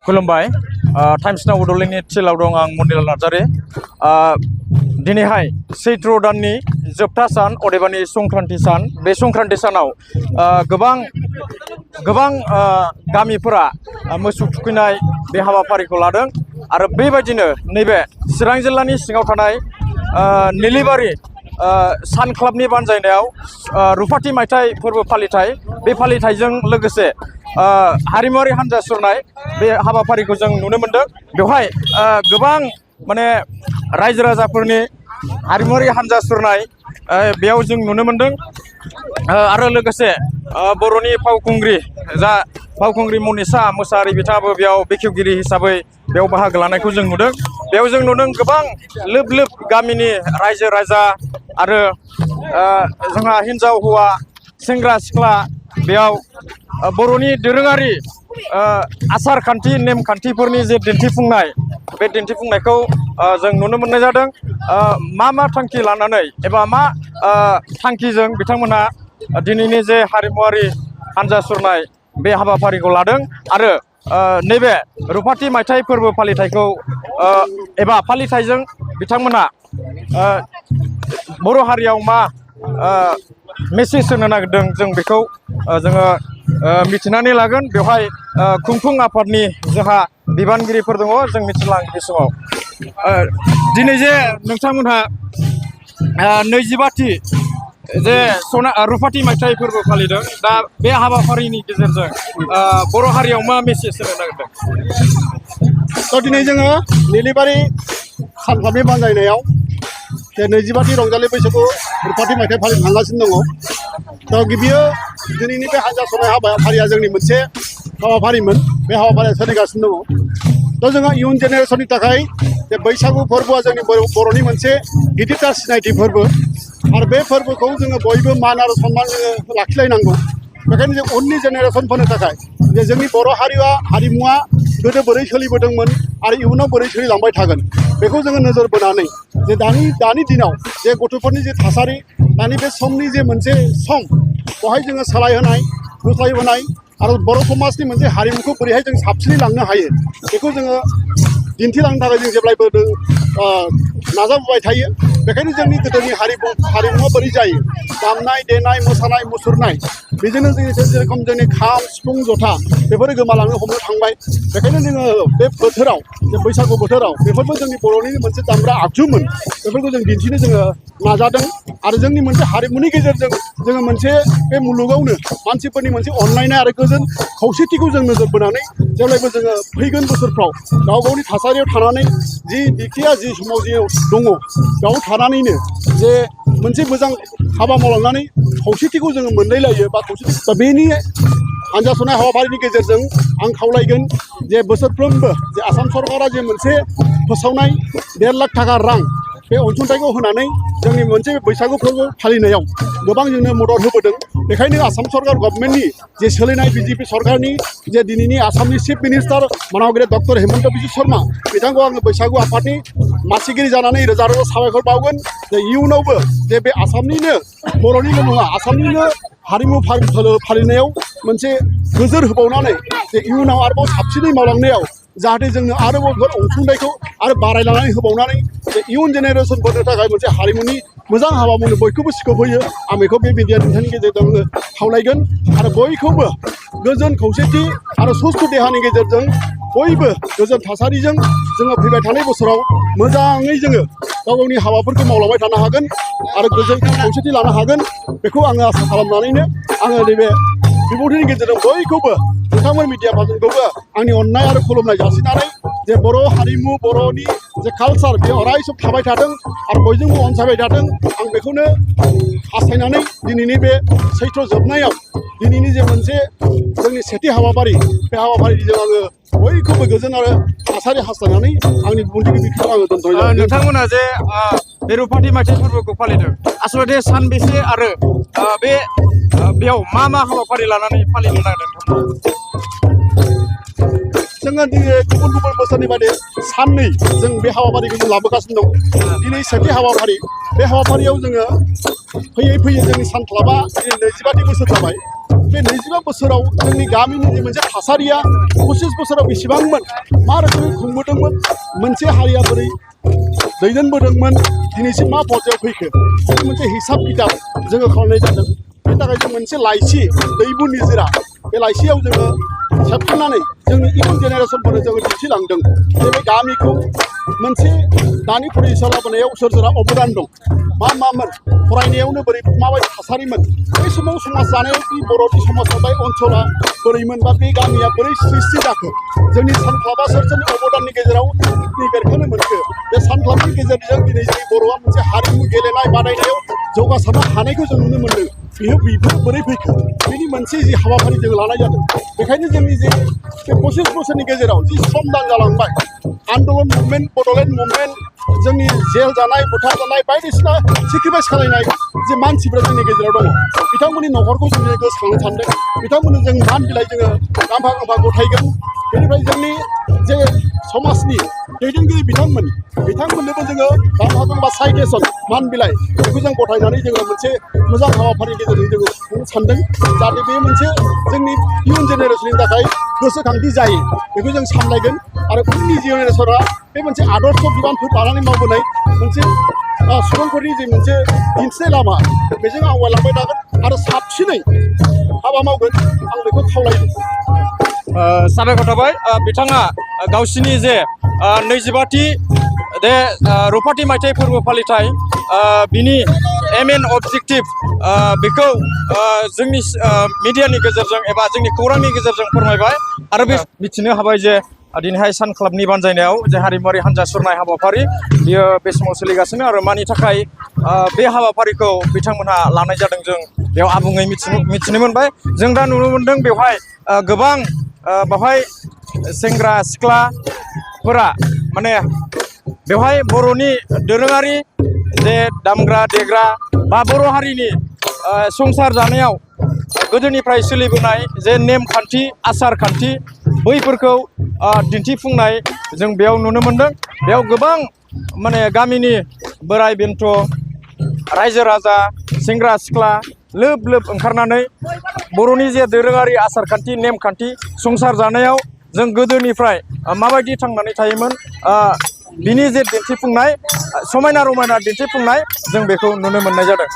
खुलुमबाय times now बड'लेण्डनि थिलाव दं आं मनिलाल नार्जारी दिनैहाय सैत्र दाननि जोबथा सान अदेबानि संक्रान्ति सान बे संक्रान्ति सानाव गोबां गामिफोरा मोसौ थुखैनाय बे हाबाफारिखौ लादों आरो बेबायदिनो नैबे चिरां जिल्लानि सिङाव थानाय निलिबारि सान क्लाबनि बानजायनायाव रुफाथि मायथाइ फोरबो फालिथाय बे फालिथायजों लोगोसे हारिमुआरि हान्जा सुरनाय बे हाबाफारिखौ जों नुनो मोनदों। बेवहाय गोबां माने रायजो राजाफोरनि हारिमुआरि हान्जा सुरनाय बेयाव जों नुनो मोनदों आरो लोगोसे बर'नि फावखुंग्रि मनिसा मोसाहारि बिथाङाबो बेयाव बेखेवगिरि हिसाबै बेयाव बाहागो लानायखौ जों नुदों। बेयाव जों नुदों गोबां लोब लोब गामिनि रायजो राजा आरो जोंहा हिन्जाव हौवा सेंग्रा सिख्ला बेयाव बर'नि दोरोङारि आसार खान्थि नेमखान्थिफोरनि जे दिन्थिफुंनाय बे दिन्थिफुंनायखौ जों नुनो मोननाय जादों। मा थांखि लानानै एबा मा थांखिजों बिथांमोनहा दिनैनि जे हारिमुआरि हान्जा सुरनाय बे हाबाफारिखौ लादों आरो नैबे रुफाथि मायथाइ फोरबो फालिथायखौ एबा फालिथायजों बिथांमोना बर' हारियाव मा मेसेज होनो नागिरदों जों बेखौ जोङो मिथिनानै लागोन। बेवहाय खुंफुं आफादनि जोंहा बिबानगिरिफोर दङ, जों मिथिलां बे समाव दिनै जे नोंथांमोनहा 25थि जे रुफाथि मायथाइ फोरबो फालिदों, दा बे हाबाफारिनि गेजेरजों बर' हारियाव मा मेसेज होनो नागिरदों? दिनै जोङो निलिबारि सानफ्रामनि बानजायनायाव जे 25थि रंजालि बैसागु रुफाथि मायथाइ फालिनो थांगासिनो दङ। गिबियो दिनैनि बे हान्जा सुरनाय हाबाफारिया जोंनि मोनसे हाबाफारिमोन, बे हाबाफारिया सोलिगासिनो दङ। जोंहा इयुन जेनेरेसननि थाखाय जे बैसागु फोरबोआ जोंनि बर'नि मोनसे गिदिरथार सिनायथि फोरबो आरो बे फोरबोखौ जोङो बयबो मान आरो सन्मान जोङो लाखिलायनांगौ। बेखायनो जों उननि जेनेरेसनफोरनि थाखाय जे जोंनि बर' हारिमुवा गोदो बोरै सोलिबोदोंमोन आरो इयुनाव बोरै सोलिलांबाय थागोन बेखौ जोङो नोजोर बोनानै जे दानि दिनाव जे गथ'फोरनि जे थासारि, दानि बे समनि जे मोनसे सम बेवहाय जोङो सोलायहोनाय गुस्लायहोनाय आरो बर' समाजनि मोनसे हारिमुखौ बोरैहाय जों साबसिनै लांनो हायो बेखौ जोङो दिन्थिलांनो थाखाय जों जेब्लायबो नाजाबोबाय थायो। बेखायनो जोंनि गोदोनि हारिमुवा बोरै जायो, दामनाय देनाय मोसानाय मुसुरनाय बेजोंनो जेरेखम जोंनि खाम सिफुं जथा बेफोरो गोमालांनो हमनो थांबाय। बेखायनो जोङो बे बोथोराव जे बैसागु बोथोराव बेफोरबो जोंनि बर'नि मोनसे दामग्रा आगजुमोन, बेफोरखौ जों दिन्थिनो जोङो नाजादों आरो जोंनि मोनसे हारिमुनि गेजेरजों जोङो मोनसे बे मुलुगावनो मानसिफोरनि मोनसे अनलायनाय आरो गोजोन खौसेथिखौ जों नोजोर बोनानै जेब्लायबो जोङो फैगोन बोसोरफ्राव गावनि थासारियाव थानानै जि दिखिया जि समाव जि दङ बेयाव थानानैनो जे मोनसे मोजां हाबा मावलांनानै खौसेथिखौ जोङो मोनलायलायो बा खौसेथि बेनि हान्जा सुरनाय हाबाफारिनि गेजेरजों आं खावलायगोन जे बोसोरफ्रोमबो जे आसाम सरकारा जे मोनसे फोसावनाय 1.5 लाख थाखा रां बे अनसुंथाइखौ होनानै जोंनि मोनसे बैसागु फोरबो फालिनायाव गोबां जोंनो मदद होबोदों। बेखायनो आसाम सरकार गभर्नमेन्टनि जे सोलिनाय बिजेपि सरकारनि जे दिनैनि आसामनि चिफ मिनिस्टार माननीय डक्टर हेमन्त बिश्व शर्मा बिथांखौ आङो बैसागु आफादनि मासिगिरि जानानै रोजा रोजा साबायखर बावगोन जे इयुनावबो जे बे आसामनिनो बर'निल' नङा आसामनिनो हारिमु फालिनायाव मोनसे नोजोर होबावनानै जे इयुनाव आरोबाव साबसिनै मावलांनायाव जाहाथे जोंनो आरोबाव बेफोर अनसुंथाइखौ आरो बारायलांनानै होबावनानै जे इयुन जेनेरेसनफोरनि थाखाय मोनसे हारिमुनि मोजां हाबा मावनो बयखौबो स्कोप होयो। आं बेखौ बे मिडिया नोंथांनि गेजेरजों खावलायगोन आरो बयखौबो गोजोन खौसेथि आरो सुस्थ' देहानि गेजेरजों बयबो गोजोन थासारिजों जोङो फैबाय थानाय बोसोराव मोजाङै जोङो गावनि हाबाफोरखौ मावलांबाय थानो हागोन आरो गोजोन खौसेथि लानो हागोन बेखौ आङो आसा खालामनानैनो आङो नैबे बिबुंथिनि गेजेरजों बयखौबो नोंथांमोन मिडिया पार्सनखौबो आंनि अननाय आरो खुलुमनाय जासिनानै जे बर' हारिमु बर'नि जे कालसार बे अराय सम थाबाय थाथों आरो बयजोंबो अनसायबाय थाथों आं बेखौनो हास्थायनानै दिनैनि बे सैथ्र जोबनायाव दिनैनि जे मोनसे जोंनि सेथि हाबाफारि बे हाबाफारिजों आङो बयखौबो गोजोन आरो थासारि हास्थायनानै आंनि बिबुंथिखौ बेखिनियाव आङो दोनथ'नाय नोंथांमोना जे बे रुफाथि मायथाइ फोरबोखौ फालिदों आसलथे सानबेसे आरो बेयाव मा हाबाफारि लानानै फालिनो नागिरदों नोंथांमोना? जोङो गुबुन गुबुन बोसोरनि बायदि साननै जों बे हाबाफारिखौ जों लाबोगासिनो दं दिनै सेथि हाबाफारि बे हाबाफारियाव जोङो फैयै फैयै जोंनि सान क्लाबा दिनै 25 बोसोर जाबाय बे 25 बोसोराव जोंनि गामिनि जे मोनसे थासारिया 25 बोसोराव बेसेबांमोन मा रोखोमै खुंबोदोंमोन मोनसे हारिया बोरै दैदेनबोदोंमोन दिनैसिम मा पर्यायाव फैखो बे मोनसे हिसाब किताब जोङो खालामनाय जादों बेनि थाखाय जों मोनसे लाइसि दैबु निजिरा बे लाइसियाव जोङो सेबखांनानै जोंनि इयुन जेनेरेसनफोरनो जोङो दिन्थिलांदों जे बे गामिखौ मोनसे दानि फरायसा लाबोनायाव सोर सोरहा अबदान दं मामोन फरायनायावनो बोरै माबायदि थासारिमोन बै समाव समाज जानायाव बे बर'नि समाज थानाय ओनसोला बोरैमोन बा बे गामिया बोरै सृष्टि जाखो जोंनि सान क्लाबा सोर सोरनि अबदाननि गेजेराव बेरखांनो मोनखो बे सान क्लाबनि गेजेरजों दिनै जोंनि बर'आ मोनसे हारिमु गेलेनाय बादायनायाव जौगासारनो हानायखौ जों नुनो मोन्दों बेफोर बोरै फैखो बेनि मोनसे जि हाबाफारि जों लानाय जादों बेखायनो जोंनि जे बे 25 बोसोरनि गेजेराव जि समदान जालांबाय आन्दलन मुभमेन्ट बड'लेण्ड मुभमेन्ट जोंनि जेल जानाय बुथारजानाय बायदिसिना सेक्रिफाइस खालामनाय जे मानसिफ्रा जोंनि गेजेराव दङ बिथांमोननि न'खरखौ जों गोसोखांनो सानदों बिथांमोननो जों मान बिलाइ जोङो गांफा गांफा गथायगोन बेनिफ्राय जोंनि जे समाजनि दैदेनगिरि बिथांमोननोबो जोङो गांफा गांफा साइटेसन मान बिलाइ बेखौ जों गथायनानै जोङो मोनसे मोजां हाबाफारिनि गेजेरजों जोङो सुफुंनो सानदों जाहाथे बे मोनसे जोंनि इयुन जेनेरेसननि थाखाय गोसोखांथि जायो बेखौ जों सामलायगोन आरो उननि जेनेरेसना बे मोनसे आदर्श बिबानफोर लानानै मावबोनाय मोनसे सुबुंफोरनि जे मोनसे दिन्थिनाय लामा बेजों आवगायलांबाय थागोन आरो साबसिनै हाबा मावगोन आं बेखौ खावलायदों साबायखर थाबाय बिथाङा गावसिनि जे 25थि बे रुफाथि मायथाइ फोरबो फालिथाय बिनि एम एन अबजेक्टिभ बेखौ जोंनि मिडियानि गेजेरजों एबा जोंनि खौरांनि गेजेरजों फोरमायबाय आरो बे मिथिनो हाबाय जे दिनैहाय सान क्लाबनि बानजायनायाव जे हारिमुवारि हान्जा सुरनाय हाबाफारि बियो बे समाव सोलिगासिनो आरो मानि थाखाय बे हाबाफारिखौ बिथांमोनहा लानाय जादों जों बेयाव आबुङै मिथिनो मोनबाय जों दा नुनो मोनदों बेवहाय गोबां बेवहाय सेंग्रा सिख्लाफोरा माने बेवहाय बर'नि दोरोङारि जे दामग्रा देग्रा बा बर' हारिनि संसार जानायाव गोदोनिफ्राय सोलिबोनाय जे नेमखान्थि आसार खान्थि बैफोरखौ दिन्थिफुंनाय जों बेयाव नुनो मोनदों बेयाव गोबां माने गामिनि बोराय बेन्थ' रायजो राजा सेंग्रा सिख्ला लोब लोब ओंखारनानै बर'नि जे दोरोङारि आसार खान्थि नेमखान्थि संसार जानायाव जों गोदोनिफ्राय माबायदि थांनानै थायोमोन बिनि जे दिन्थिफुंनाय समायना रमायना दिन्थिफुंनाय जों बेखौ नुनो मोननाय जादों